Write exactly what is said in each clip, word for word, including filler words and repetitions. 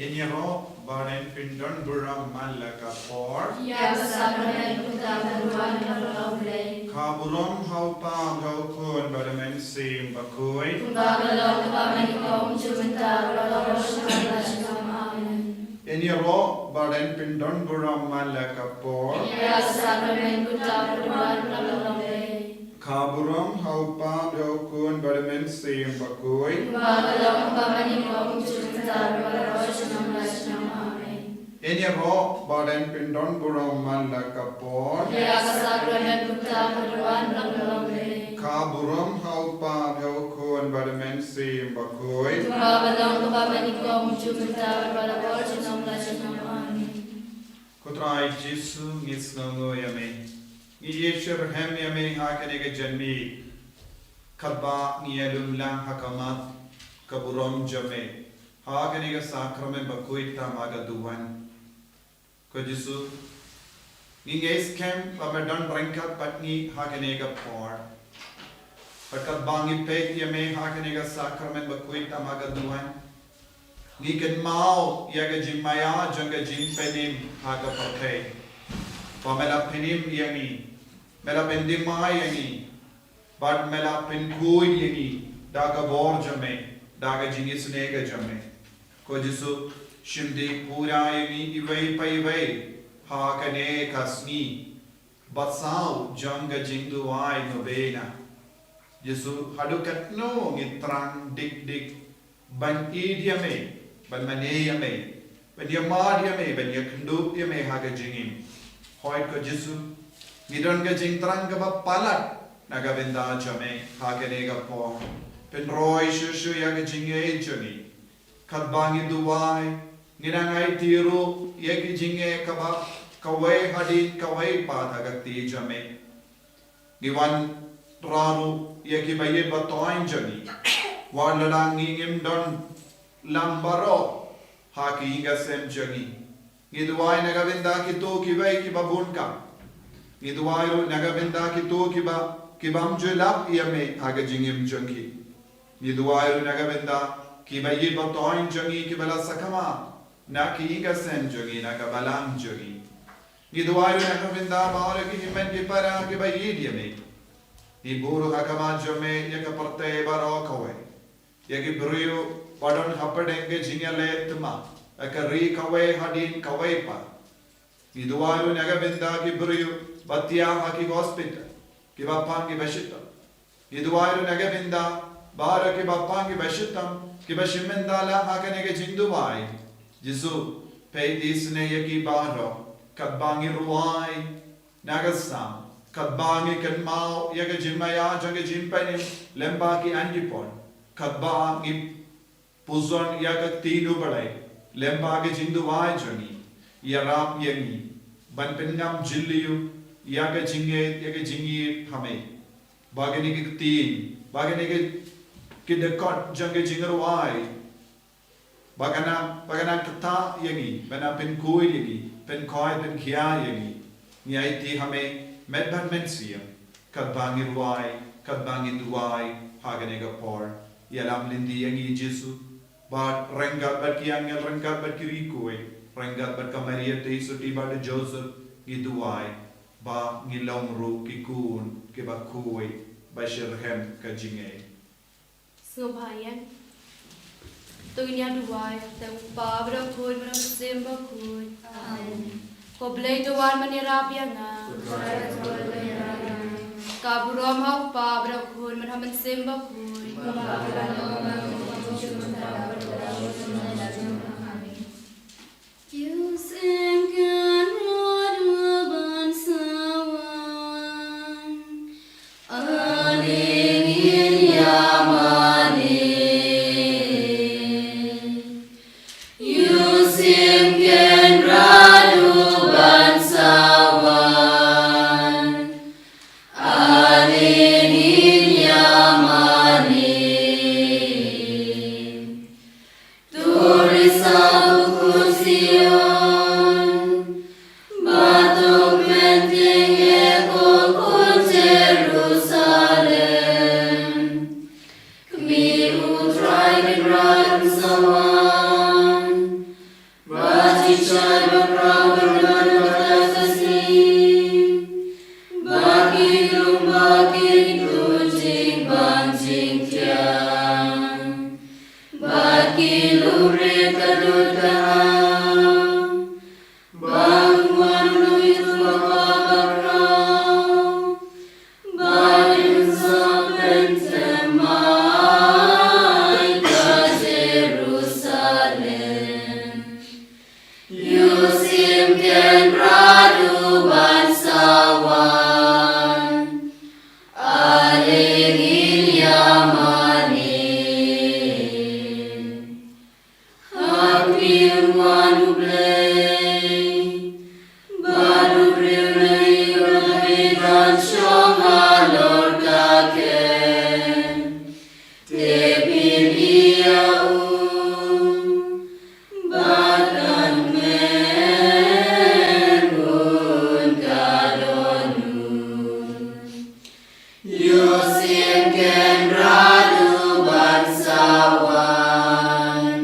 Ngin ïaroh ba ngin pyndon burom man la ka por. Ïa ka sakramen kumta ka duwan ka long Blei. Ka burom ha u Kpa bad ha u Khun bad ha u Mynsiem Bakhuid. Kumba ka long kaba mynnyngkong, mynta bad baroh shi nong la shi nong. Amen. Ngin ïaroh ba ngin pyndon burom man la ka por. Ïa ka sakramen kumta ka duwan ka long Blei. Ka burom ha u Kpa bad ha u Khun bad ha u Mynsiem Bakhuid. Kumba ka long, kumba mynnyngkong, mynta bad baroh shi nong la shi nong. Amen. Ngin ïaroh ba ngin pyndon burom man la ka por. Ïa ka sakramen kumta ka duwan ka long Blei. Ka burom ha u Kpa bad ha u Khun bad ha u Mynsiem Bakhuid. Kumba ka long, kumba mynnyngkong, mynta bad baroh shi nong la shi nong. Amen. Ko Trai Jisu, ngi sngewnguh ïa me. Ngi ïeit shitrhem ïa me ha kane ka janmiet, katba ngi ïalum lang ha khmat ka burom jong me ha kane ka sakramen bakhuid tam ha ka duwan. Ko Jisu, ngi ngeit skhem ba me don ryngkat bad ngi ha kane ka por. Bad katba ngi peit ïa me ha kane ka sakramen bakhuid tam ha ka duwan, ngi kynmaw ïa ka jingmaïa jong ka jingpynim ha ka pyrthei. Ba me la pynim ïa ngi, me la pyndima ïa ngi, bad me la pynkhuid ïa ngi da ka bor jong me, da ka jingisynei ka jong me. Ko Jisu, shim dih pura ïa ngi iwei pa iwei ha kane ka sngi ba saw jong ka jingduwai novena. Jisu, haduh katno ngi thrang dik dik ban ïeit ïa me, ban mane ïa me, ban ïamad ïa me, ban ïakynduh ïa me ha ka jingim. Hooid ko Jisu, ngi don ka jingthrang kaba palat na ka bynta jong me ha kane ka por. Pynroi shuh shuh ïa ka jingngeit jong ngi. Katba ngi duwai, ngin nang aiti ruh ïa ki jingeh kaba kawei hadien kawei pat ha ka kti jong me. Ngi wanrah ruh ïa ki ba ïeit ba thoiñ jong ngi, wat lada ngi ngim don lang baroh ha ki ïing ki sem jong ngi. Ngi duwai na ka bynta kito kiwei kiba bun kam. Ngi duwai ruh na ka bynta kito kiba, kibym ju lap ïa me ha ka jingim jong ki. Ngi duwai ruh na ka bynta ki ba ïeit ba thoiñ jong ngi kiba la sakma na ki ïing ki sem jong ngi, na ka balang jong ngi. Ngi duwai ruh na ka bynta baroh ki hynmen ki para kiba ïeit ïa me. Ngi buh ruh ha khmat jong me ïa ka pyrthei baroh kawei, ïa ki briew ba don hapdeng ka jingïaleh thymmai ha ka ri kawei hadien kawei pat. Ngi duwai ruh na ka bynta ki briew ba thiah ha ki hospital, kiba pang kiba shitom. Ngi duwai ruh na ka bynta baroh kiba pang kiba shitom, kiba shim bynta lang ha kane ka jingduwai. Jisu, peit isynei ïa ki baroh katba ngi rwai na ka sam, katba ngi kynmaw ïa ka jingmaïa jong ka jingpynim lem bad ki aiñ ki por, katba ngi pynshong ïa ka ktien U Blei lem bad ka jingduwai jong ngi. Ïarap ïa ngi ban pynngam jylliew ïa ka jingngeit, ïa ka jingngeit ha me. Ba kane ka ktien, ba kane ka, ki dkhot jong ka jingrwai, ba kan, ba kan ktah ïa ngi, ba kan pynkhuid ïa ngi, pynkhoi pynkhia ïa ngi. Ngi aiti ha me met bad mynsiem, katba ngi rwai, katba ngi duwai ha kane ka por. Ïalam lynti ïa ngi Jisu, bad ryngkat bad ki angel, ryngkat bad ki riewkhuid, ryngkat bad ka Maria Theisotti bad u Joseph, ngi duwai ba ngin long ruh ki khun kiba khuid ba shitrhem ka jingngeit. Sngewbha ïa. To ngin ïa duwai. Te U Kpa, bad U Khun, bad U Mynsiem Bakhuid. Amen. Ko Blei to wan ban ïarap ïa nga. Ka burom ha U Kpa, bad U Khun, bad U Mynsiem Bakhuid. Ïoh sngewbha ban sa wan. Ani ngin ïa mane. Ïoh sngewbha ban sa wan. Ani ngin ïa mane. To risa u khun Sion, bad to kynthei ko khun Jerusalem. Kmie U Trai Kynrad un sa wan, Lum rit ka dud ka hang, ba un wan u Nongïathuhlypa bakhraw, ba un sa pynthymmai ka Jerusalem. Ïoh shimkhyndiat u ban sa wan, ale ngin ïa mane. Ha khmih, un wan U Blei, bad u briew na ngi u David un shong halor ka khein. Te phin ïohi ïa u, bad kan meng un ka dohnud. Ïoh shimkhyndiat u ban sa wan,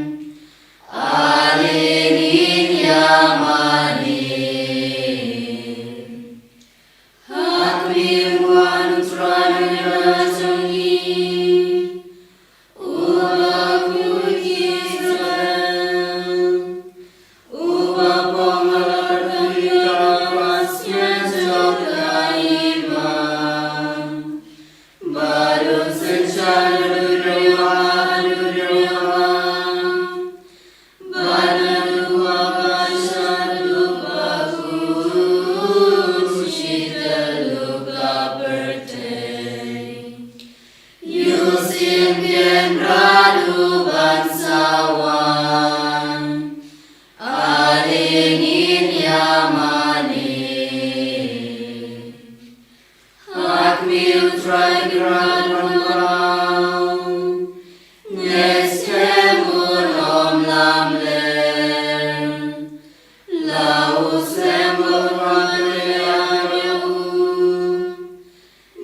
ale ngin ïa mane. Ha khmih, un wan U Trai na ka jong ngi, uba khuid ïa ki Israel, uba pynlong halor jong ngi ka basngi jong ka hima, bad un synshar na duriaw ha duriaw ha. Bad naduh u Bashan haduh ba un shi tyllup ka pyrthei, ïoh shimkhyndiat u ban sa wan, ale ngin ïa mane. Ha khmih, U Trai Kynrad ban baroh, ngi skhem un ym lamler. La u slem ba un wan ïa u,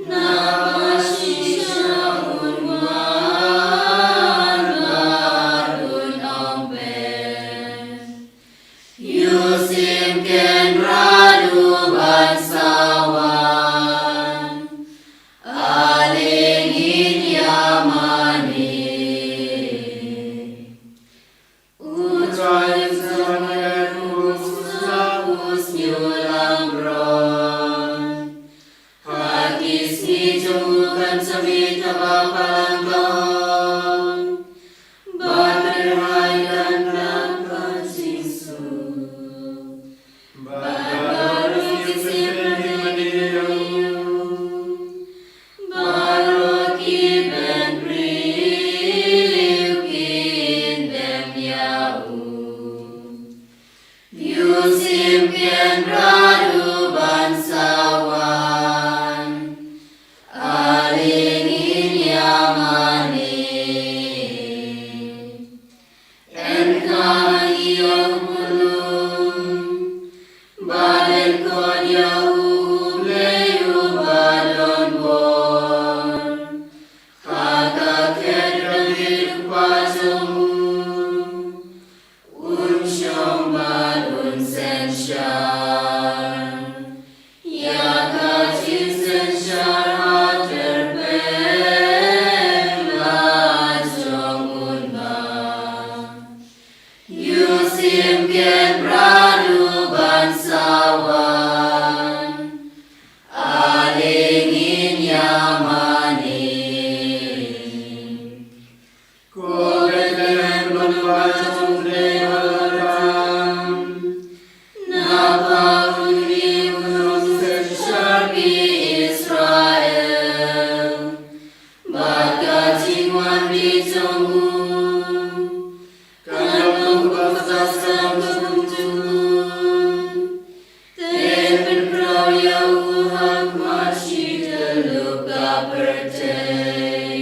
naba shisha un wan bad un ym pep. Ïoh shimkhyndiat u ban sa wan, ale ngin ïa mane. U Trai un sa wanrah kum u sla u shñiuh langbrot. Ha ki sngi jong u kan sa mih kaba palang ka hok, bad ka rai kan dap ka jingsuk. Bad baroh ki syrkhei kin ïa u, baroh ki bynriew kin dem ïa u. Ïoh shimkhyndiat u ban sa wan, ale ngin ïa mane. Yn khang ïa u pynlong, bad yn khot ïa U Blei uba don bor. Ha ka khet David u kpa jong u, un shong bad un synshar ïa ka jingsynshar ha tyrpeng la jong u ba. Ïoh shimkhyndiat u ban sa wan, ale ngin ïa mane. Ko Bethlehem, don ba jong U Blei ha la ka tam, naba une u nongsynshar ki Israel, bad ka jingwan mih jong u kan long kaba shisha shisha kumjuh. Te yn pynkhraw ïa u ha khmat shi tyllup ka pyrthei,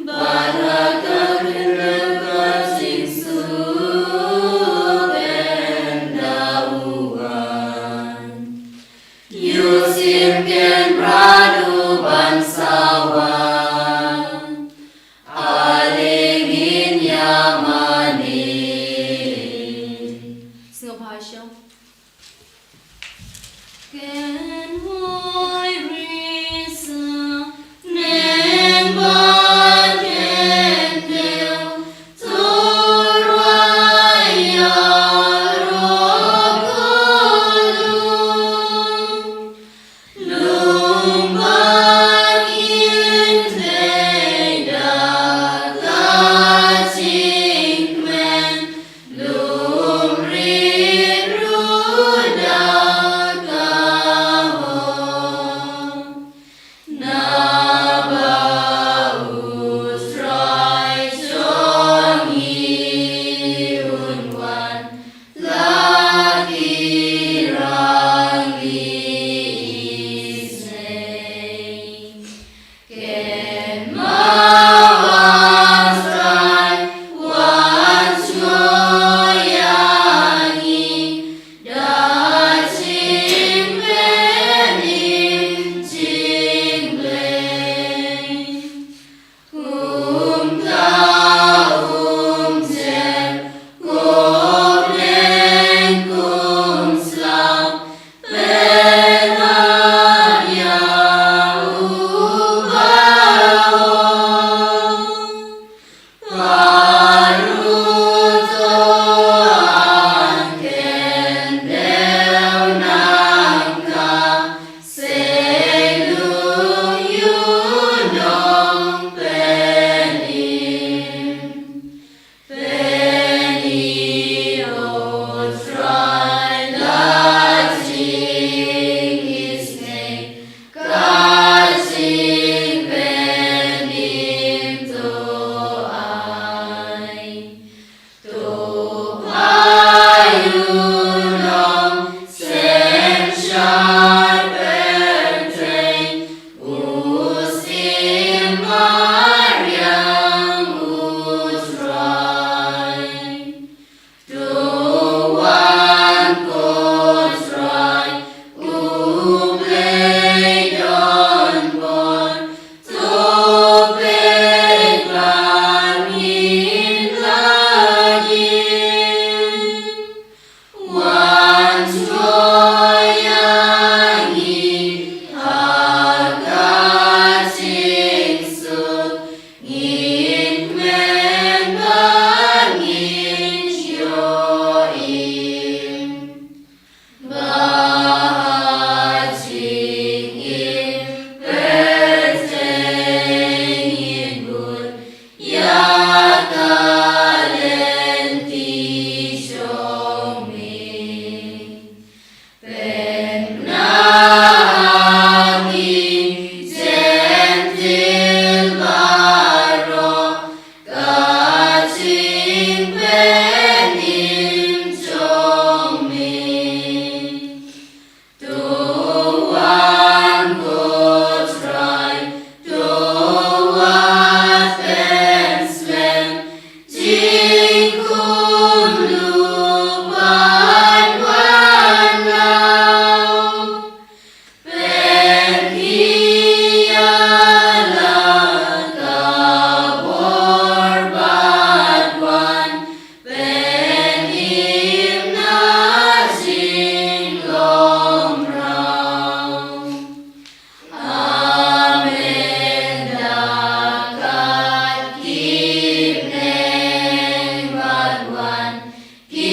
bad ha ka khyndew ka jingsuk ynda u wan. Ïoh shimkhyndiat u ban sa wan, ale ngin ïa mane. Im jong me. To wan ko Trai, to wat pynslem, jingkumno pat wan law. Pynkhia la ka bor bad wan pynim na jinglong raw. Amen. Da kat ki bneng bad wan ki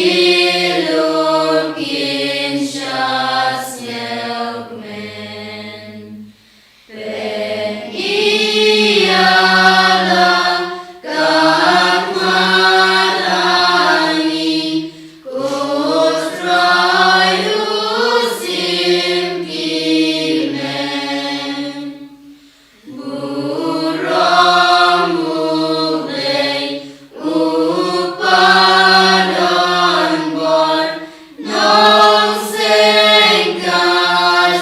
lum kin shah sngewkmen. Pynïaid la ka khmat ha ngi, ko Trai u Syiem ki bneng. Burom U Blei, U Kpa donbor, nongseng ka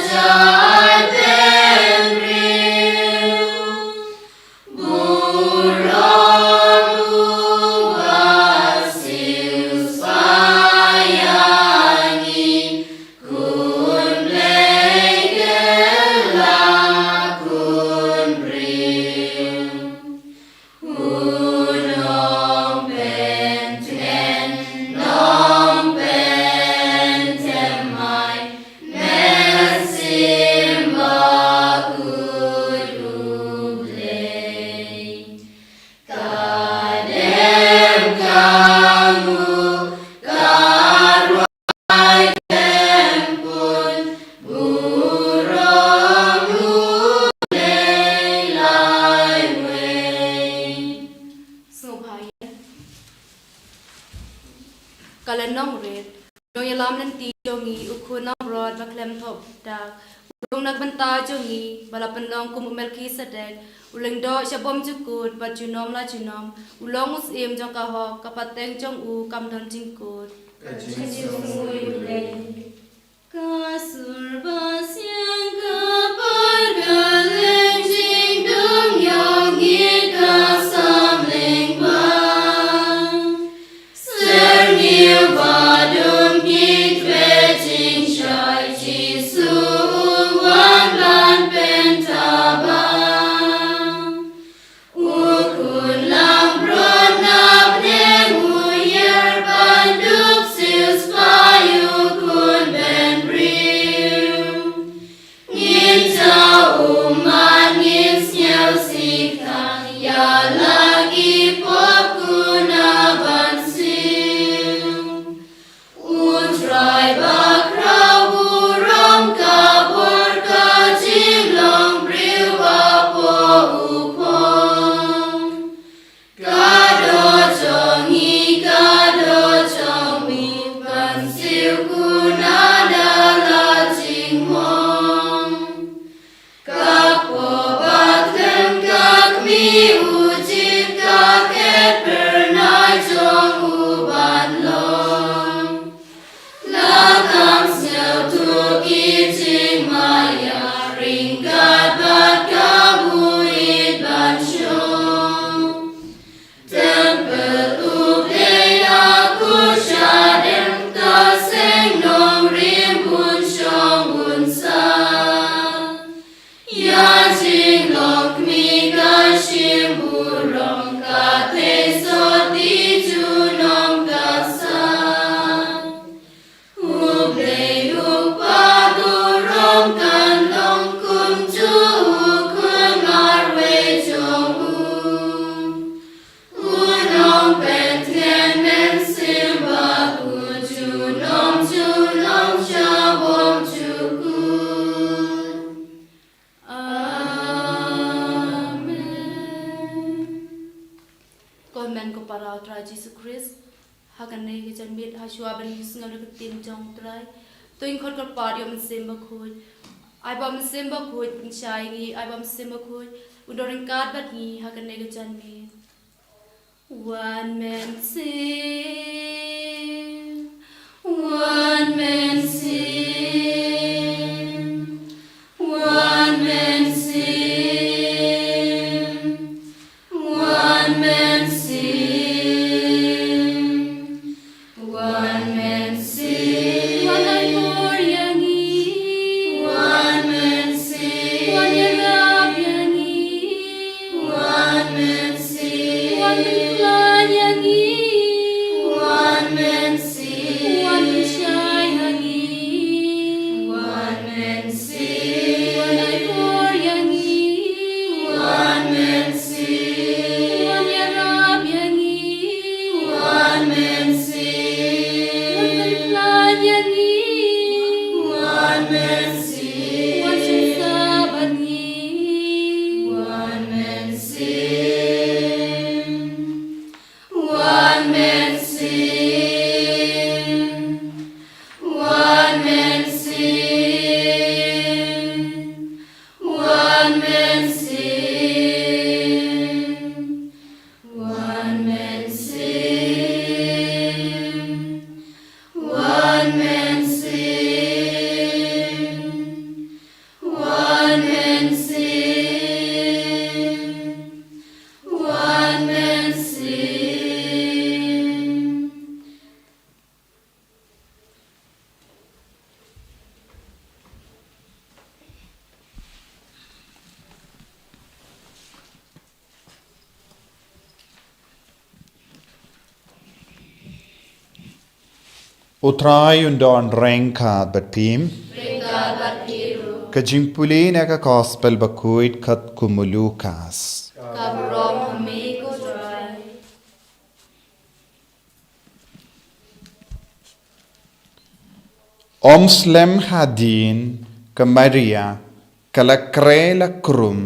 jaitbynriew. Burom uba siewspah ïa ngi, Khun Blei kylla Khun briew. U nongpyntngen, nongpynthymmai, mynsiem bakhuid U Blei. Ka dem ka nguh, ka rwai dem pun, burom U Blei laiwei. Sngewbha ïa ka la nongrit. Nongïalam lynti jong ngi, u khun nongrot ba khlem thoh dak, u rung na ka bynta jong ngi, ba la pynlong kum u Melkisedek, u lyngdoh sha bymjukut bad junom la junom, u long u syiem jong ka hok, ka pateng jong u kam don jingkut. Ka jingsngew ïa U Blei. Ka sur ba siang, ka par kylleng jingdum jong ngi, ka samling ba syrngiew ba dum, ki khreh jingshai Jisu u wan ban pyntaba. U khun langbrot na bneng, u ïar ban dup siewspah ïa u khun bynriew. Ngin jaw ummat, ngin sngewsih tang ïa la ki pop, kuna ban siew. U Trai bakhraw, burom, ka bor, ka jinglong briew hapoh u phong. Ka doh jong ngi, ka doh jong u, ban siew kuna da la jingmong. Ka kpoh ba khlem ka kmie, u jied ka khet phyrnai jong u ban long. La kham sngewthuh ki jingmaïa, ryngkat bad ka buit ban shong. Templ U Blei ha kut shadem, ka seng nongrim un shong un sah. Ïa jinglong kmie ka shim burom, ka theh sotti junom ka sah. U Blei U Kpa burom kan long kumjuh, u khun marwei jong u. U nongpyntngen mynsiem bakhuid, junom junom sha bymjukut. Amen. Ko hynmen ko para ha U Trai Jisu Khrist, ha kane ka janmiet, ha shuwa ban ïohsngew ïa ka ktien jong U Trai, to ngin khot kyrpad ïa U Mynsiem Bakhuid. Ai ba U Mynsiem Bakhuid pynshai ïa ngi, ai ba U Mynsiem Bakhuid un don ryngkat bad ngi ha kane ka janmiet. Wan Mynsiem. U Trai un don ryngkat bad phi. Ryngkat bad phi ruh. Ka jingpule na ka Gospel bakhuid katkum u Lukas. Ka burom ha me ko Trai. Ym slem hadien ka Maria ka la kre la krum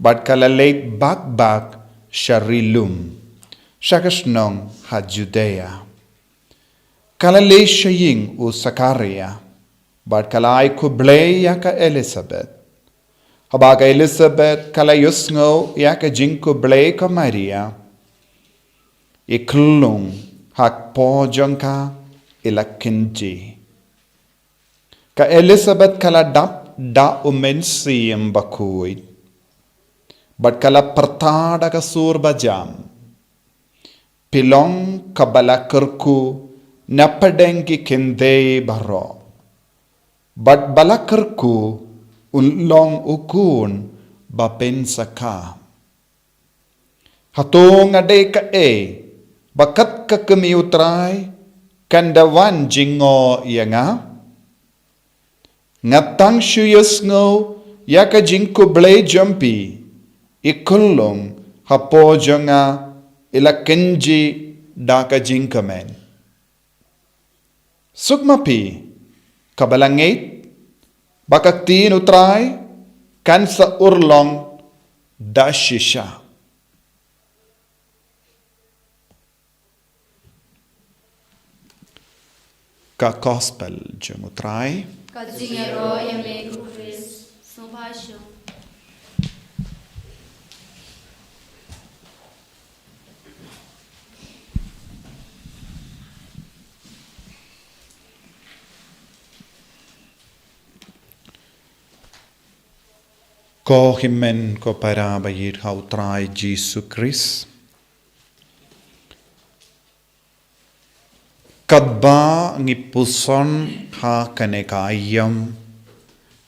bad ka la leit bak bak sha ri lum, sha ka shnong ha Judea. Ka la leit sha ïing u Sakaria bad ka la ai khublei ïa ka Elisabet. Haba ka Elisabet ka la ïohsngew ïa ka jingkhublei ka Maria, i khyllung hapoh jong ka i la kynjih. Ka Elisabet ka la dap da u Mynsiem Bakhuid bad ka la pyrta da ka sur bajam: Phi long kaba la kyrkhu na pdeng ki khyndai baroh, bad ba la kyrkhu un long u khun ba pynshah. Hato nga dei kaei ba kat ka kmie u Trai kan da wan jngoh ïa nga? Nga tang shu ïohsngew ïa ka jingkhublei jong phi, i khyllung hapoh jong nga i la kynjih da ka jingkmen. Suk ma phi kaba la ngeit ba ka ktien u Trai kan sa urlong da shisha. Ka Gospel jong u Trai. Ka jingïaroh ïa me ko Khrist. Sngewbha shong. Ko hynmen ko para ba ïeit ha u Trai Jisu Khrist. Katba ngi puson ha kane ka aïom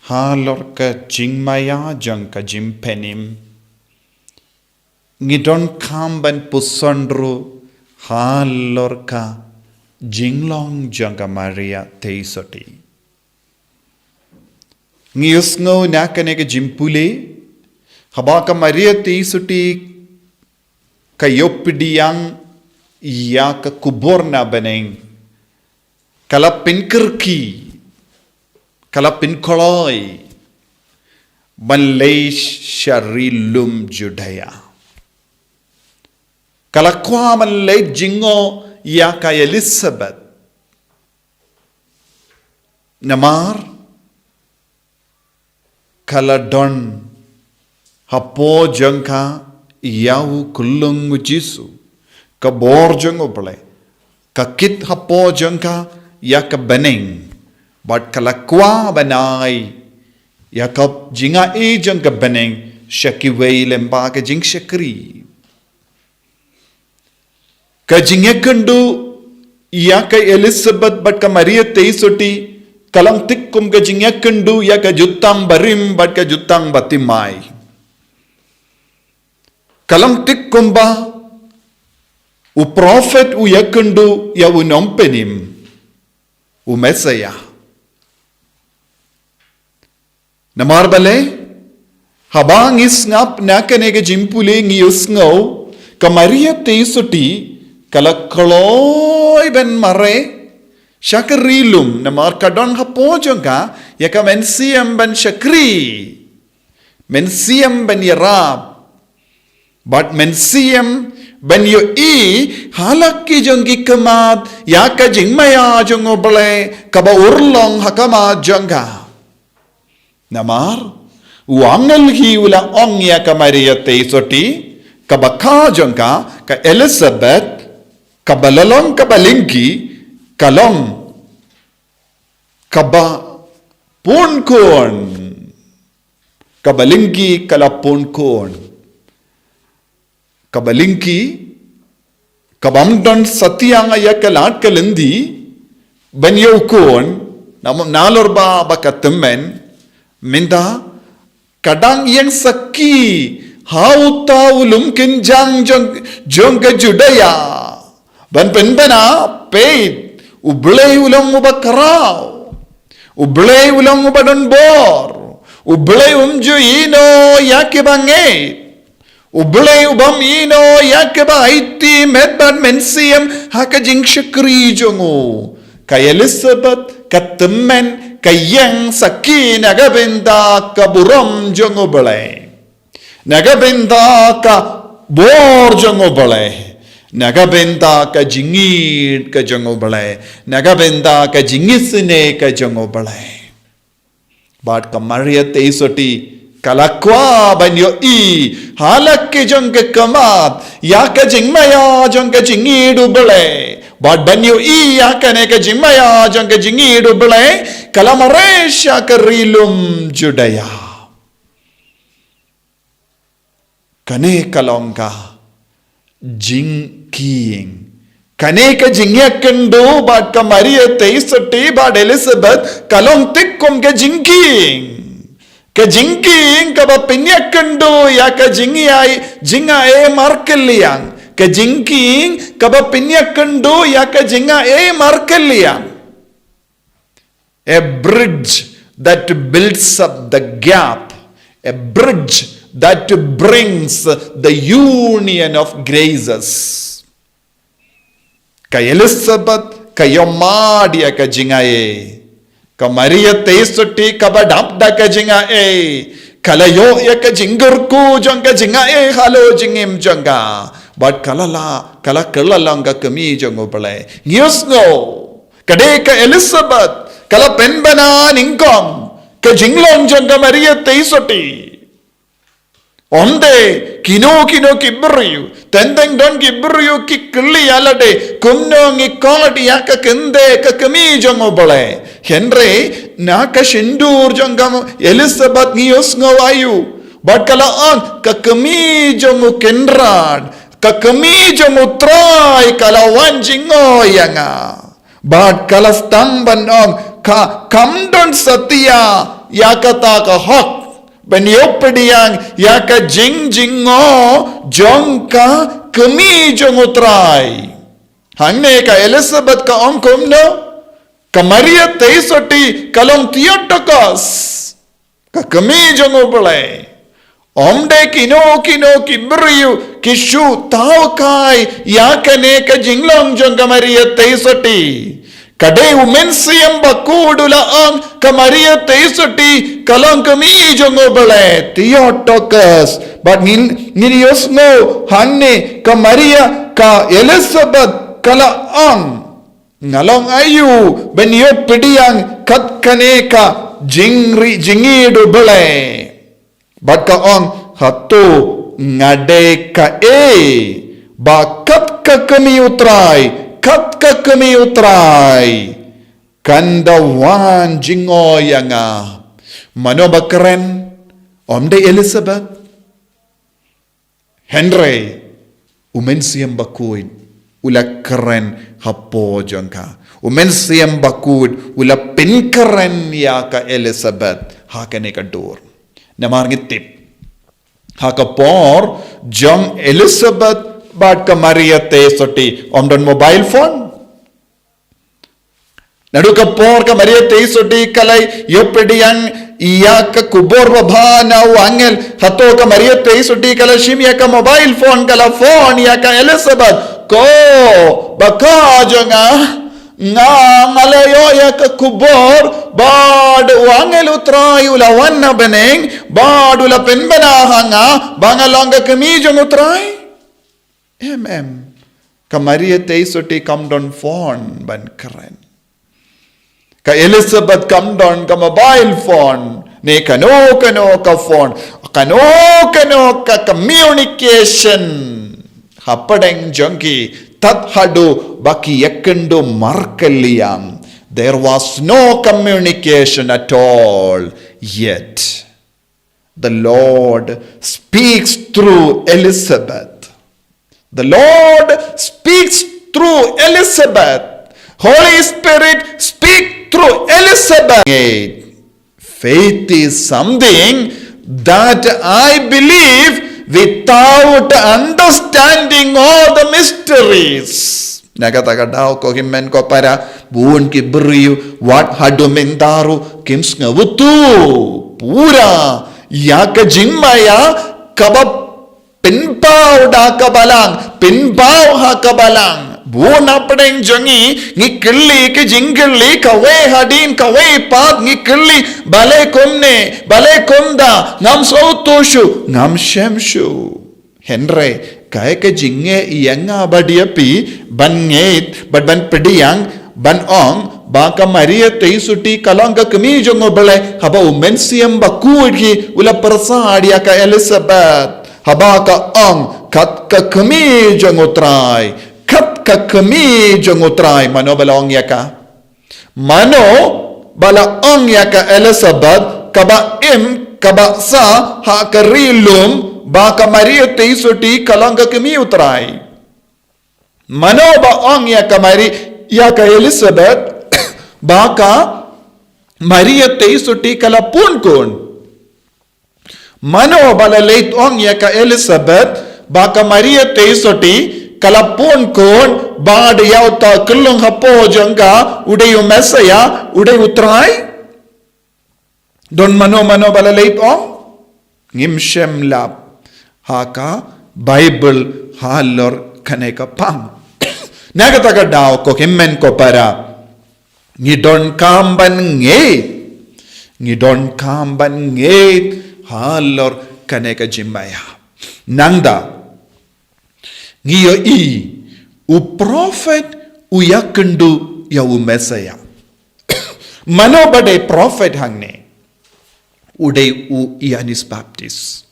halor ka jingmaïa jong ka jingpynim, ngi donkam ban puson ruh halor ka jinglong jong ka Maria Theisotti. Ngi ïohsngew na kane ka jingpule, haba ka Maria Theisotti ka ïoh pdiang ïa ka khubor na bneng, ka la pynkyrkieh, ka la pynkloi ban leit sha ri lum Judea. Ka la kwah ban leit jngoh ïa ka Elisabet. Namar ka la don hapoh jong ka ïa u khyllung u Jisu, ka bor jong U Blei ka kit hapoh jong ka ïa ka bneng, bad ka la kwah ban ai ïa ka jingaiei jong ka bneng sha kiwei lem bad ka jingshakri. Ka jingïakynduh ïa ka Elisabet bad ka Maria Theisotti ka long thik kum ka jingïakynduh ïa ka jutang barim bad ka jutang bathymmai. Ka long thik kumba u prophet u ïakynduh ïa u nongpynim, u Messaïah. Namar balei, haba ngi sngap na kane ka jingpule ngi ïohsngew ka Maria Theisotti ka la kloi ban mareh sha ka ri lum, namar ka don hapoh jong ka ïa ka mynsiem ban shakri, mynsiem ban ïarap, bad mynsiem ban ïohi ha la ki jong ki khmat ïa ka jingmaïa jong U Blei kaba urlong ha khmat jong ka. Namar u angel hi u la ong ïa ka Maria Theisotti, kaba kha jong ka, ka Elisabet, kaba la long kaba lyngkhi, ka long kaba pun khun. Kaba lyngkhi ka la pun khun. Kaba lyngkhi, kabym don satia ïa ka lad ka lynti ban ïoh khun, na, nalor ba, ba ka tymmen, mynta ka dang ïeng sakhi ha uta u lum kynjang jong, jong ka Judea ban pynbna, peit, U Blei u long uba khraw. U Blei u long uba don bor. U Blei um ju ïehnoh ïa kiba ngeit. U Blei u bym ïehnoh ïa kiba aiti met bad mynsiem ha ka jingshakri jong u. Ka Elizabeth ka tymmen ka ïeng sakhi na ka bynta ka burom jong U Blei. Na ka bynta ka bor jong U Blei. Na ka bynta ka jingïeit ka jong U Blei. Na ka bynta ka jingisynei ka jong U Blei. Bad ka Maria Theisotti ka la kwah ban ïohi ha la ki jong ki khmat ïa ka jingmaïa jong ka jingïeit U Blei. Bad ban ïohi ïa kane ka jingmaïa jong ka jingïeit U Blei ka la mareh sha ka ri lum Judaia. Kane ka long ka jingkieng. Kane ka jingïakynduh bad ka Maria Theisotti bad Elizabeth ka long thik kum ka jingkieng. Ka jingkieng kaba pynïakynduh ïa ka jingïai, jingaiei markylliang. Ka jingkieng kaba pynïakynduh ïa ka jingaiei markylliang. A bridge that builds up the gap, a bridge that brings the union of graces. Ka Elizabeth ka ïohmad ïa ka jingaiei. Ka Maria Theisotti kaba dap da ka jingaiei ka la ïoh ïa ka jingkyrkhu jong ka jingaiei halor jingim jong ka. Bad ka la lah, ka la kylla long ka kmie jong U Blei. Ngi ïohsngew ka dei ka Elizabeth ka la pynbna nyngkong ka jinglong jong ka Maria Theisotti. Ym dei kino kino ki briew, teng teng don ki briew ki kylli ïa lade kumno ngi khot ïa ka kynthei ka kmie jong U Blei. Hynrei na ka shyntur jong ka Elizabeth ngi ïohsngew aïu. Bad ka la ong ka kmie jong U Kynrad, ka kmie jong U Trai ka la wan jngoh ïa nga. Bad ka la sdang ban ong ka kam don satia ïa kata ka hok ban ïoh pdiang ïa ka jingjngoh jong ka kmie jong U Trai. Hangne ka Elizabeth ka ong kumno? Ka Maria Theisotti ka long Theotokos. Ka kmie jong U Blei. Ym dei kino kino ki briew ki shu thaw kai ïa kane ka jinglong jong ka Maria Theisotti. Ka dei U Mynsiem Bakhuid u la ong ka Maria Theisotti ka long kmie jong U Blei, Theotokos. Bad ngin, ngin ïohsngew hangne ka Maria, ka Elizabeth ka la ong. Nga long aïu ban ïoh pdiang kat kane ka jingri jingïeit U Blei. Bad ka ong hato nga dei kaei ba kat ka kmie U Trai, kat ka kmie U Trai kan da wan jngoh ïa nga. Mano ba kren? Ym dei Elizabeth? Hynrei U Mynsiem Bakhuid u la kren hapoh jong ka. U Mynsiem Bakhuid u la pynkren ïa ka Elizabeth ha kane ka dur. Namar ngi tip ha ka por jong Elizabeth bad ka Maria Theisotti ym don mobile phone. Naduh ka por ka Maria Theisotti ka la ïoh pdiang ïa ka khubor babha na u angel, hato ka Maria Theisotti ka la shim ïa ka mobile phone ka la phone ïa ka Elizabeth? Ko, ba ka jong nga, nga, nga la ïoh ïa ka khubor ba u angel U Trai u la wan na bneng bad u la pynbna ha nga ba nga long ka kmie jong U Trai. Em, em. Ka Maria Theisotti kam don phone ban kren. Ka Elizabeth kam don ka mobile phone ne kano kano ka phone, kano kano ka communication hapdeng jong ki tad haduh ba ki ïakynduh markylliang. There was no communication at all yet. The Lord speaks through Elizabeth. The Lord speaks through Elizabeth. Holy Spirit speak through Elizabeth. Faith is something that I believe without understanding all the mysteries. Na kata ka daw ko hynmen ko para, bun ki briew wat haduh mynta ruh kim sngewthuh pura ïa ka jingmaïa kaba pynpaw da ka Balang, pynpaw ha ka Balang. Bun na pdeng jong ngi, ngi kylli ki jingkylli, kawei hadien kawei pat ngi kylli, balei kumne, balei kumta, ngam sngewthuh shuh, ngam shem shuh. Hynrei kaei ka jingeh ïa nga bad ïa phi ban ngeit bad ban pdiang, ban ong ba ka Maria Theisotti ka long ka kmie jong U Blei, haba U Mynsiem Bakhuid hi u la pyrsad ïa ka Elizabeth, haba ka ong, kat ka kmie jong U Trai, kat ka kmie jong U Trai. Mano ba la ong ïa ka? Mano ba la ong ïa ka Elizabeth, kaba im, kaba sah ha ka ri lum, ba ka Maria Theisotti ka long ka kmie U Trai? Mano ba ong ïa ka Mari, ïa ka Elizabeth, ba ka Maria Theisotti ka la pun khun? Mano ba la leit ong ïa ka Elizabeth ba ka Maria Theisotti ka la pun khun, bad ïa uta u khyllung hapoh jong ka u dei U Messaïah, u dei U Trai? Don mano mano ba la leit ong? Ngim shem lap ha ka Baibl halor kane ka pang. Na kata ka daw ko hynmen ko para, ngi donkam ban ngeit, ngi donkam ban ngeit halor kane ka jingmaïa. Nangta ngi ïohi u prophet u ïakynduh ïa U Messaïah. Mano ba dei prophet hangne? U dei u Ïoannis Baptist.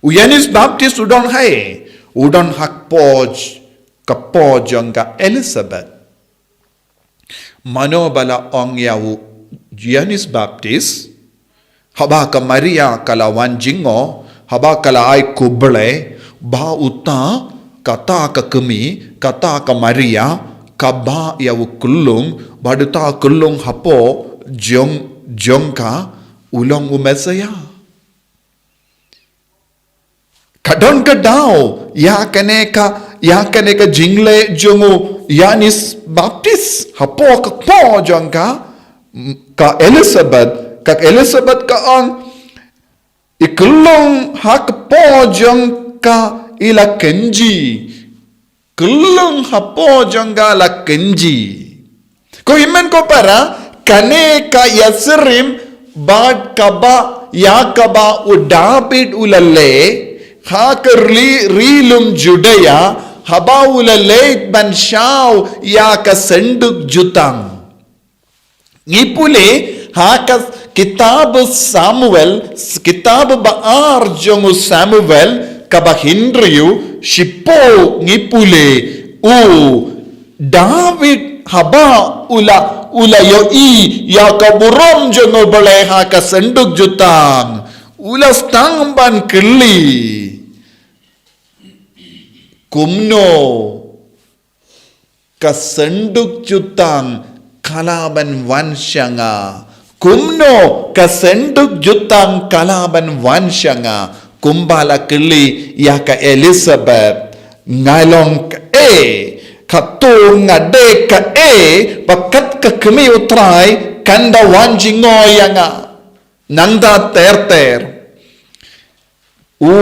U Ïoannis Baptist u don haei? U don ha ka poj, ka poj jong ka Elizabeth. Mano ba la ong ïa u Ïoannis Baptist, haba ka Maria ka la wan jngoh, haba ka la ai khublei, ba uta, kata ka kmie, kata ka Maria ka bah ïa u khyllung, bad uta u khyllung hapoh jong, jong ka u long U Messaïah. Ka don ka daw ïa kane ka, ïa kane ka jingleh jong u Ïoannis Baptist hapoh ka poj jong ka, ka Elizabeth, ka Elizabeth ka ong, i khyllung ha ka poj jong ka i la kynjih. Khyllung hapoh jong ka la kynjih. Ko hynmen ko para, kane ka ïasyriem bad kaba, ïa kaba u David u la leh ha ka ri, ri lum Judaïa, haba u la leit ban shaw ïa ka synduk jutang. Ngi pule ha ka kitab Samuel, kitab ba ar jong u Samuel, kaba hynriew, shiphew ngi pule, u David haba u la, u la ïohi ïa ka burom jong U Blei ha ka synduk jutang, u la sdang ban kylli, kumno ka synduk jutang ka lah ban wan sha nga? Kumno ka synduk jutang ka lah ban wan sha nga? Kumba la kylli ïa ka Elizabeth, nga long kaei, kato nga dei kaei, ba kat ka kmie U Trai kan da wan jngoh ïa nga. Nangta ter ter u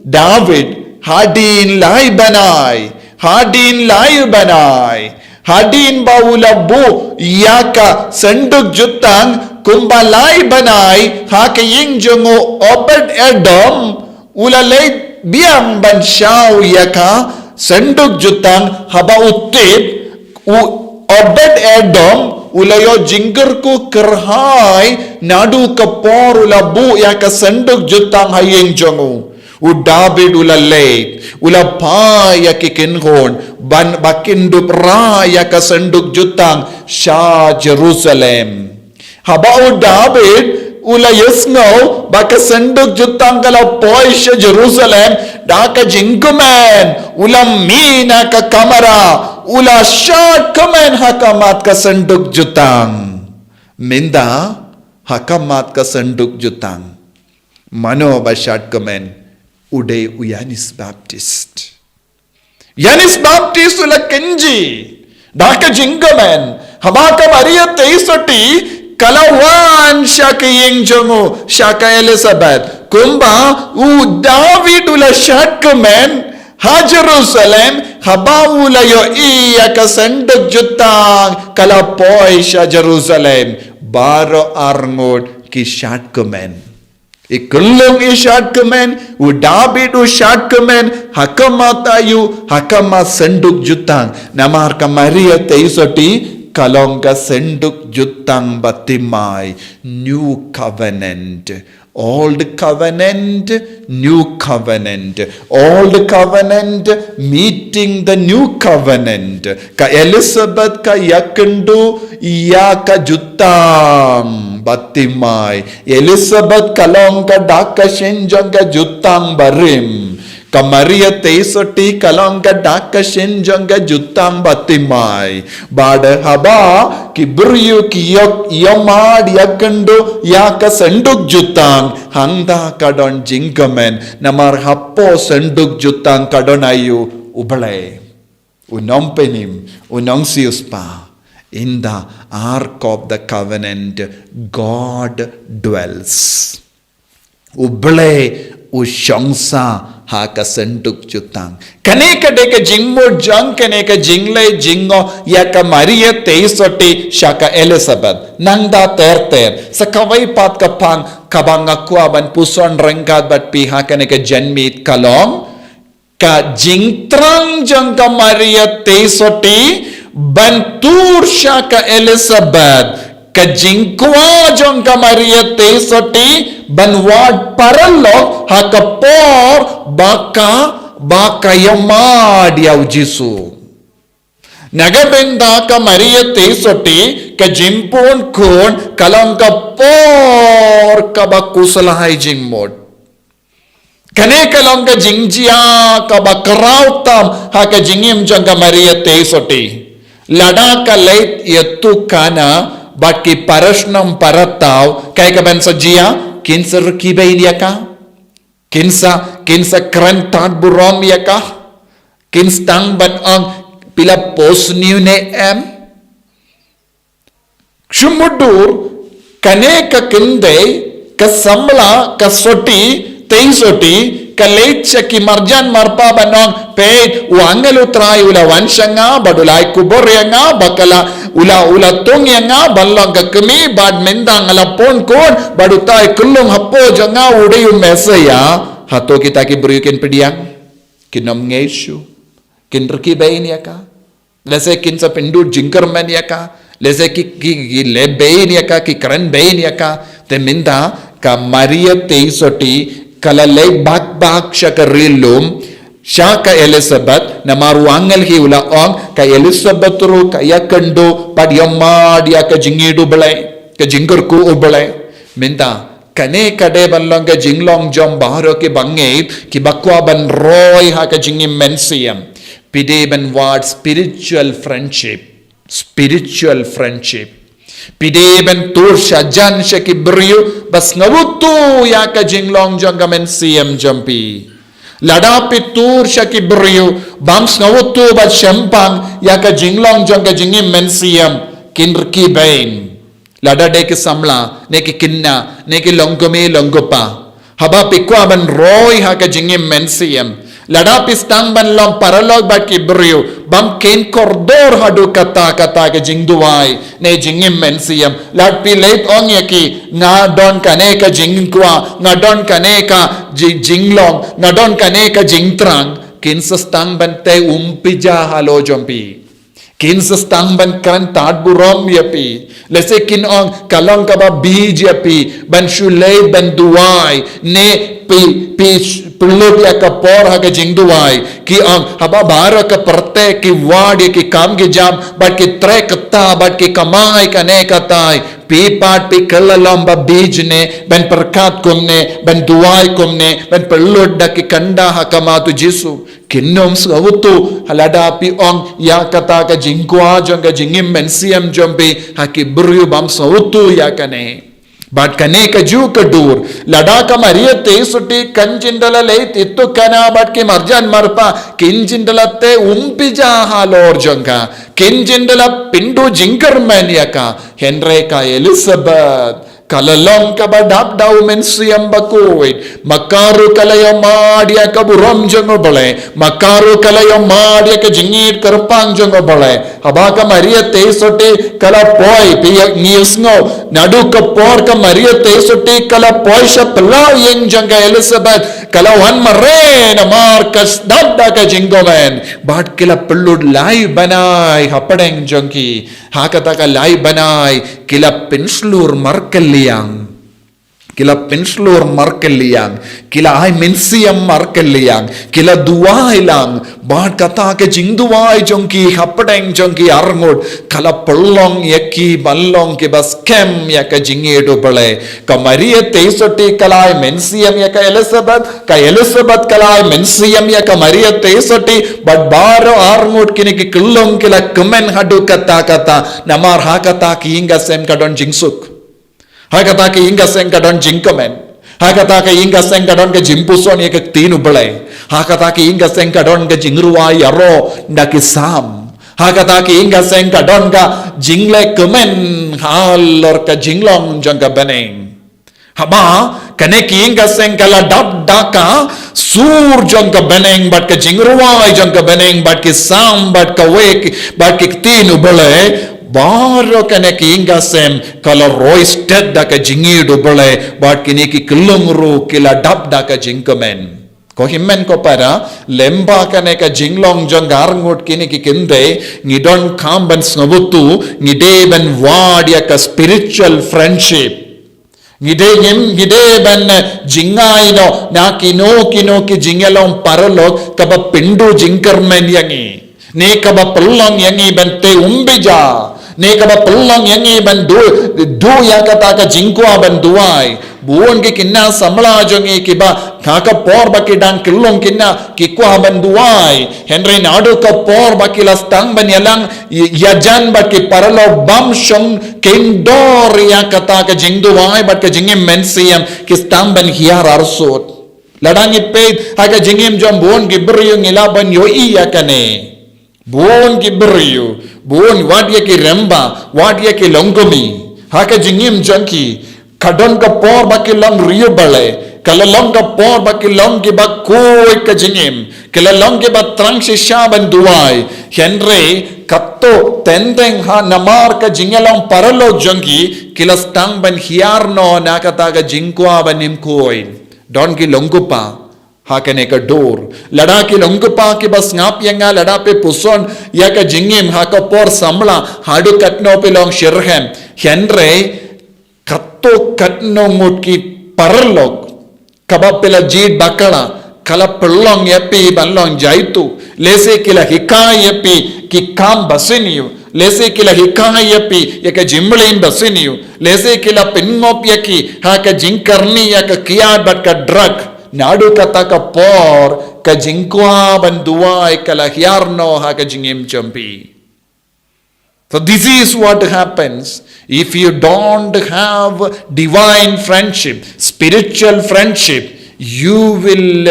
David hadien lai bnai, hadien lai bnai, hadien ba u la buh ïa ka synduk jutang kumba lai bnai ha ka ïing jong u Obed Edom, u la leit biang ban shaw ïa ka synduk jutang. Haba u tip, u Obed Edom u la ïoh jingkyrkhu kyrhai naduh ka por u la buh ïa ka synduk jutang ha ïing jong u. U David u la leit, u la phai ïa ki kynhun ban ba kin dup rah ïa ka synduk jutang sha Jerusalem. Haba u David u la ïohsngew ba ka synduk jutang ka la poi sha Jerusalem, da ka jingkmen u la mih na ka kamra, u la shad kmen ha khmat ka synduk jutang. Mynta ha khmat ka synduk jutang, mano ba shad kmen? U dei u Ïoannis Baptist. Ïoannis Baptist u la kynji da ka jingkmen, haba ka Maria Theisotti ka la wan sha ka ïing jong u, sha ka Elizabeth. Kumba u David u la shad kmen ha Jerusalem, haba u la ïohi ïa ka synduk jutang ka la poi sha Jerusalem. Baroh arngut ki shad kmen. I kyllung i shad kmen, u David u shad kmen, ha khmat aïu, ha khmat synduk jutang. Namar ka Maria Theisotti ka long ka synduk jutang bathymmai, new covenant. Old covenant, new covenant. Old covenant meeting the new covenant. Ka Elizabeth ka ïakynduh ïa ka jutang bathymmai. Elizabeth ka long ka dak ka shin jong ka jutang barim. Ka Maria Theisotti ka long ka dak ka shin jong ka jutang bathymmai. Bad haba ki briew ki ïoh ïa mad ïakynduh ïa ka synduk jutang, hangta ka don jingkmen, namar hapoh synduk jutang ka don aïu? U Blei. U nongpynim, u nongsiewspah. In the ark of the covenant, God dwells. U Blei u shong sah ha ka synduk jutang. Kane ka dei ka jingmut jong kane ka jingleh jingngooh ïa ka Maria Theisotti sha ka Elizabeth. Nangta ter ter, sa kawei pat ka phang kaba nga kwah ban puson ryngkat bad phi ha kane ka janmiet ka long ka jingthrang jong ka Maria Theisotti ban tur sha ka Elizabeth, ka jingkwah jong ka Maria Theisotti ban wad paralok ha ka por ba ka, ba ka ïa mad ïa u Jisu. Na ka bynta ka Maria Theisotti, ka jingpun khun ka long ka por kaba khuslai jingmut. Kane ka long ka jingjia kaba khraw tam ha ka jingim jong ka Maria Theisotti. Lada ka leit ïa tu kana bad ki parashnong parathaw, kaei kaban sa jia? Kin sa rkhie beiñ ïa ka? Kin sa, kin sa kren tad burom ïa ka? Kin sdang ban ong, phi la pos ñiew ne em? Shu mutdur, kane ka kynthei, ka samla, ka Sotti, Theisotti, ka leit sha ki marjan marpa ban ong, peit, u angel u Trai u la wan sha nga, bad u la ai khubor ïa nga, ba ka la, u la, u la thung ïa nga ban long ka kmie, bad mynta nga la pun khun, bad utai kyllung hapoh jong nga u dei u Messaïah. Hato kita ki briew kin pdiang? Kin ym ngeit shuh. Kin rkhie beiñ ïa ka. Lehse kin sa pynduh jingkyrmen ïa ka. Lehse ki, ki, ki leh beiñ ïa ka, ki kren beiñ ïa ka. Te mynta ka Maria Theisotti ka la leit bak bak sha ka ri lum, sha ka Elizabeth, namar u angel hi u la ong, ka Elizabeth ruh ka ïakynduh, bad ïa mad ïa ka jingïeit U Blei, ka jingkyrkhu U Blei. Mynta, kane ka dei ban long ka jinglong jong baroh ki bangeit, kiba kwah ban roi ha ka jingim mynsiem. Phi dei ban wad spiritual friendship. Spiritual friendship. Phi dei ban tur sha jan sha ki briew ba sngewthuh ïa ka jinglong jong ka mynsiem jong phi. Lada phi tur sha ki briew bym sngewthuh bad shemphang ïa ka jinglong jong ka jingim mynsiem, kin rkhie beiñ. Lada dei ki samla, ne ki khynnah, ne ki longkmie longkpa. Haba phi kwah ban roi ha ka jingim mynsiem. Lada phi sdang ban long paralok bad ki briew, bym kheiñ kordor haduh katta katta ka jingduwai, ne jingim mynsiem. Lada phi leit ong ïa ki, nga don kane ka jingkwah, nga don kane ka ji-, jinglong, nga don kane ka jingthrang, kin sa sdang ban tei um pija halor jong phi. Kin sa sdang ban kren tad burom ïa phi. Lehse kin ong ka long kaba bij ïa phi ban shu leit ban duwai, ne phi, phi pynlut ïa ka por ha ka jingduwai. Ki ong haba baroh ka pyrthei ki wad ïa ki kam ki jam, bad ki trei kata, bad ki kamai kane katai. Phi pat phi kylla lum ba bij ne ban pyrkhat kumne, ban duwai kumne, ban pynlut da ki khyndew ha khmat U Jisu. Kin ym sngewthuh lada phi ong ïa kata ka jingkwah jong ka jingim mynsiem jong phi ha ki briew bym sngewthuh ïa kane. Bad kane ka ju ka dur, lada ka Maria te soti kan jin da la leit itu kana bad ki marjan marpa, kin jin da la te umpi ja halor jong ka, kin jin da la pynduh jingkyrmen ïa ka, hynrei ka Elizabeth ka la long kaba dap da u Mynsiem Bakhuid, makaru ka la ïohmad ïa ka burom jong U Blei, makaru ka la ïohmad ïa ka jingïeit kyrpang jong U Blei. Haba ka Maria te soti ka la poi, phi ïa ngi sngew, naduh ka por ka Maria te soti ka la poi sha phyllaw ïing jong ka Elizabeth, ka la wan mareh namar ka sdang da ka jingkmen. Bad ki la pynlut lai bnai hapdeng jong ki. Ha kata ka lai bnai ki la pynshlur markylliang. Ki la pynshlur markylliang, ki la ai mynsiem markylliang, ki la duwai lang, bad kata ka jingduwai jong ki hapdeng jong ki arngut, ka la pynlong ïa ki ban long kiba skhem ïa ka jingïeit U Blei. Ka Maria te soti ka la ai mynsiem ïa ka Elizabeth, ka Elizabeth ka la ai mynsiem ïa ka Maria te soti, bad baroh arngut kine ki kyllung ki la kmen haduh katta katta, namar ha kata ka ïing ka sem ka don jingsuk. Ha kata ka ïing ka seng ka don jingkmen. Ha kata ka ïing ka seng ka don ka jingpuson ïa ka ktien U Blei. Ha kata ka ïing ka seng ka don ka jingrwai ïaroh da ki Salm. Ha kata ka ïing ka seng ka don ka jingleh kmen halor ka jinglong jong ka bneng. Haba kane ka ïing ka seng ka la dap da ka sur jong ka bneng bad ka jingrwai jong ka bneng bad ki Salm bad kawei bad ki ktien U Blei, baroh kane ka ïing ka sem ka la roi stet da ka jingïeit U Blei, bad kine ki kyllung ruh ki la dap da ka jingkmen. Ko hynmen ko para, lyngba kane ka jinglong jong ka arngut kine ki kynthei, ngi donkam ban sngewthuh, ngi dei ban wad ïa ka spiritual friendship. Ngi dei ngim, ngi dei ban, eh, jngai noh na kino kino ki jingïalong paralok kaba pynduh jingkyrmen ïa ngi, ne kaba pynlong ïa ngi ban te umbi ja, ne kaba pynlong ïa ngi ban duh, duh ïa kata ka jingkwah ban duwai. Bun ki khynnah samla jong ngi kiba ha ka por ba ki dang kyllung khynnah ki kwah ban duwai, hynrei naduh ka por ba ki la sdang ban ïalang ïajan bad ki paralok bym shong kyndor ïa kata ka jingduwai bad ka jingim mynsiem, ki sdang ban hiar arsut. Lada ngi peit ha ka jingim jong bun ki briew ngi lah ban ïohi ïa kane. Bun ki briew, bun wat ïa ki remba, wat ïa ki longkmie, ha ka jingim jong ki, ka don ka por ba ki long riewblei, ka la long ka por ba ki long kiba khuid ka jingim, ki la long kiba thrang shisha ban duwai, hynrei katto teng teng ha namar ka jingïalong paralok jong ki, ki la sdang ban hiar noh na kata ka jingkwah ban im khuid. Don ki longkpa ha kane ka dur. Lada ki longkpa kiba sngap ïa nga, lada phi puson ïa ka jingim ha ka por samla, haduh katno phi long shitrhem, hynrei katto katno ngut ki paralok kaba phi la jied bakla, ka la pynlong ïa phi ban long jaituh. Lehse ki la hikai ïa phi ki kam basniew, lehse ki la hikai ïa phi ïa ka jingmlien basniew, lehse ki la pynngop ïa ki ha ka jingkyrni ïa ka kiad bad ka drug. Naduh kata ka por ka jingkwah ban duwai ka la hiar noh ha ka jingim jong phi. So this is what happens if you don't have divine friendship, spiritual friendship. You will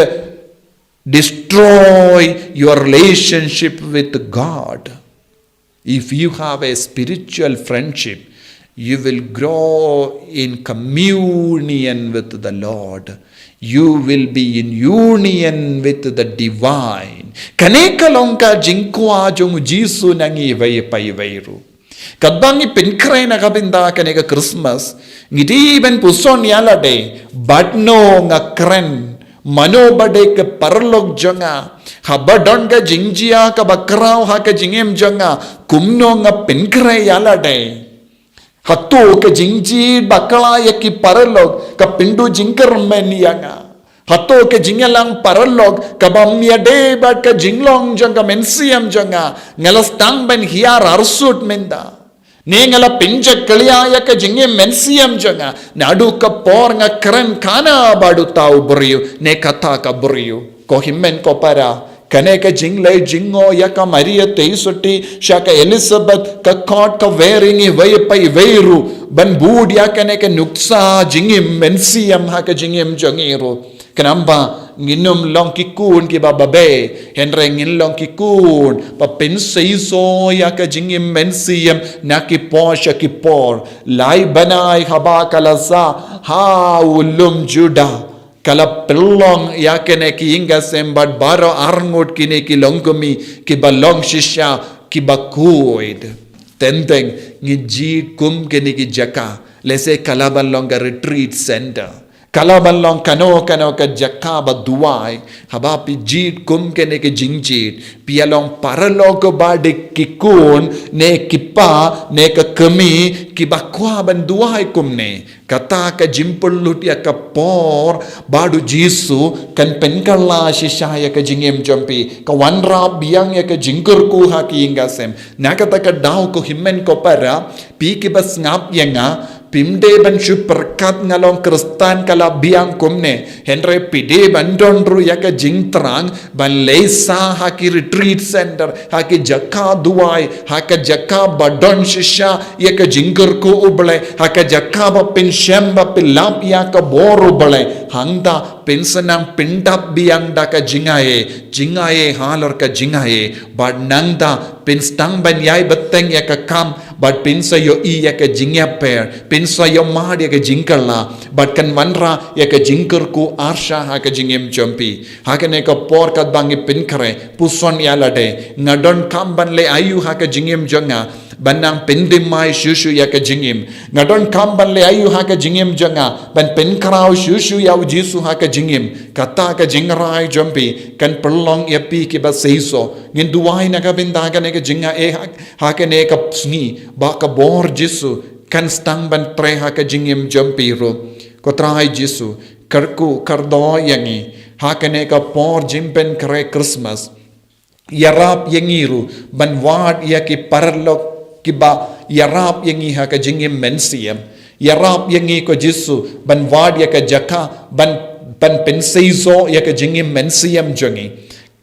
destroy your relationship with God. If you have a spiritual friendship, you will grow in communion with the Lord. You will be in union with the divine. Kane ka long ka jingkwah jong u Jisu na ngi iwei pa iwei ruh. Katba ngi pynkhreh na ka bynta kane ka Christmas, ngi dei ban puson ïa lade, bad no nga kren, mano ba dei ka paralok jong nga, haba don ka jingjia kaba khraw ha ka jingim jong nga, kumno nga pynkhreh ïa lade. Hato ka jingjied bakla ïa ki paralok ka pynduh jingkyrmen ïa nga? Hato ka jingïalang paralok kaba ym ïadei bad ka jinglong jong ka mynsiem jong nga, nga la sdang ban hiar arsut mynta? Ne nga la pynjakhlia ïa ka jingim mynsiem jong nga, naduh ka por nga kren khana bad uta u briew ne kata ka briew? Ko hynmen ko para, Kane ka jingleh jingngoh ïa ka Maria Theisotti sha ka Elizabeth, ka khot ka wer ïa ngi iwei pa iwei ruh ban bud ïa kane ka nuksa jingim mynsiem ha ka jingim jong ngi ruh. Khnang ba ngin ym long ki khun kiba babe, hynrei ngin long ki khun ba pynseisoh ïa ka jingim mynsiem na ki por sha ki por. Lai bnai haba ka la sah ha u lum Juda, ka la pynlong ïa kane ka ïing ka sem bad baroh arngut kine ki longkmie kiba long shisha kiba khuid. Teng teng ngi jied kum kine ki jaka, lehse ka la ban long ka retreat center, ka la ban long kano kano ka jaka ba duwai. Haba phi jied kum kine ki jingjied, phi ïa long paralok ba dei ki khun ne ki kpa ne ka kmie kiba kwah ban duwai kumne. Kata ka jingpynlut ïa ka por bad u Jisu kan pynkylla shisha ïa ka jingim jong phi, ka wanrah biang ïa ka jingkyrkhu ha ka ïing ka sem. Na kata ka daw ko hynmen ko para, phi kiba sngap ïa nga, phim dei ban shu pyrkhat nga long Khristan ka la biang kumne, hynrei phi dei ban don ruh ïa ka jingthrang ban leit sah ha ki retreat center, ha ki jaka duwai, ha ka jaka ba don shisha ïa ka jingkyrkhu U Blei, ha ka jaka ba phin shem ba phin lap ïa ka bor U Blei. Hangta phin sa nang pyndap biang da ka jingai, jingai halor ka jingai, bad nangta phin sdang ban ïai bteng ïa ka kam, bad phin sa ïohi ïa ka jingïapher, phin sa ïohmad ïa ka jingkylla, bad kan wanrah ïa ka jingkyrkhu arsha ha ka jingim jong phi. Ha kane ka por katba ngi pynkhreh, puson ïa lade, nga donkam ban leh aïu ha ka jingim jong nga ban nang pynthymmai shuh shuh ïa ka jingim? Nga donkam ban leh aïu ha ka jingim jong nga ban pynkhraw shuh shuh ïa U Jisu ha ka jingim? Kata ka jingrai jong phi kan pynlong ïa phi kiba seisoh. Ngin duwai na ka bynta kane ka jingai ha, ha kane ka sngi, ba ka bor Jisu kan sdang ban trei ha ka jingim jong phi ruh. Ko Trai Jisu, kyrkhu kyrdoh ïa ngi ha kane ka por jingpynkhreh Christmas. Ïarap ïa ngi ruh ban wad ïa ki paralok kiba ïarap ïa ngi ha ka jingim mynsiem. Ïarap ïa ngi ko Jisu ban wad ïa ka jaka ban, ban pynseisoh ïa ka jingim mynsiem jong ngi.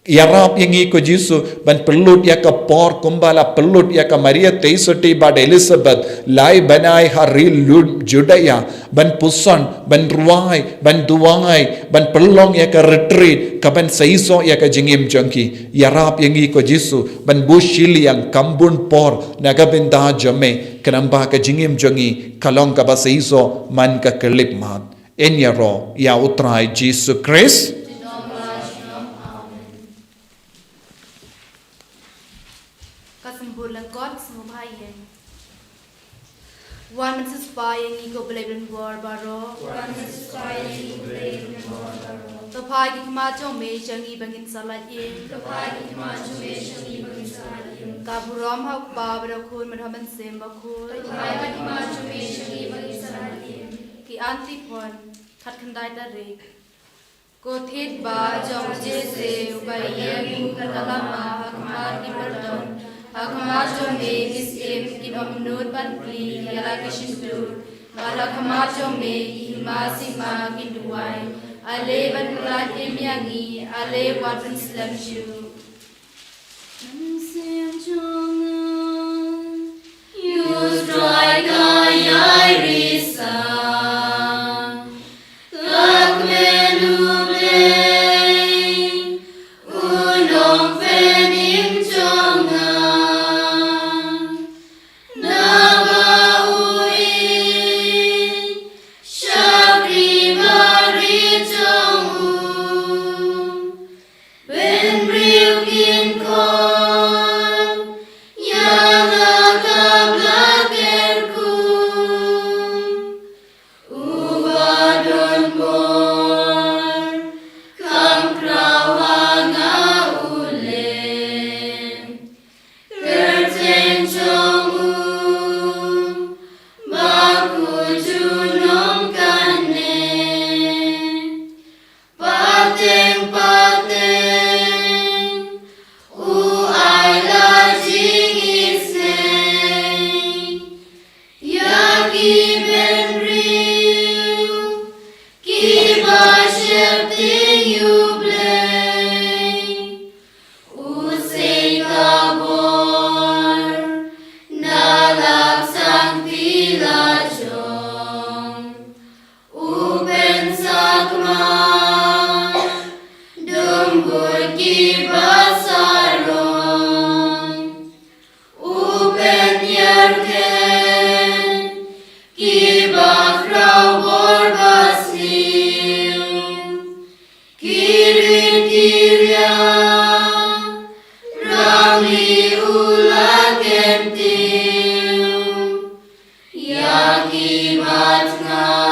Ïarap ïa ngi ko Jisu ban pynlut ïa ka por kumba la pynlut ïa ka Maria Theisotti bad Elizabeth lai bnai ha ri lum Judaea, ban puson, ban rwai, ban duwai, ban pynlong ïa ka retreat kaban seisoh ïa ka jingim jong ki. Ïarap ïa ngi ko Jisu ban buh shiliang kam bun por na ka bynta jong me, khnang ba ka jingim jong ngi ka long kaba seisoh man ka khyllipmat. Yn ïaroh ïa U Trai Jisu Khrist. Ka symbol lyngkot, sngewbha ïeng. Wan ban siewspah ïa ngi ko Blei Blei bor baroh. Wan ban siewspah ïa ngi ko Blei Blei bor baroh. To phai ki khmat jong me sha ngi ba ngin sa lait im. To phai ki khmat jong me sha ngi ba ngin sa lait im. Ka burom ha U Kpa bad ha U Khun bad ha U Mynsiem Bakhuid. To phai ki khmat jong me sha ngi ba ngin sa lait im. Ki Antiphon, khatkhyndai tarik. Ko thied ba jong U Jesse uba ïeng kum ka lama ha khmat ki pardon, ha khmat jong me ki syiem kin ym nud ban plie ïa la ki shyntur, bad ha khmat jong me ki hima sima kin duwai. Ale ban pyllait im ïa ngi, ale wat ban slem shuh. Mynsiem jong nga, ïoh trai ka ïai risa. Ka kmen U Blei, u nongpynim jong nga. Naba u ïeit shakri barit jong u. Pynri nga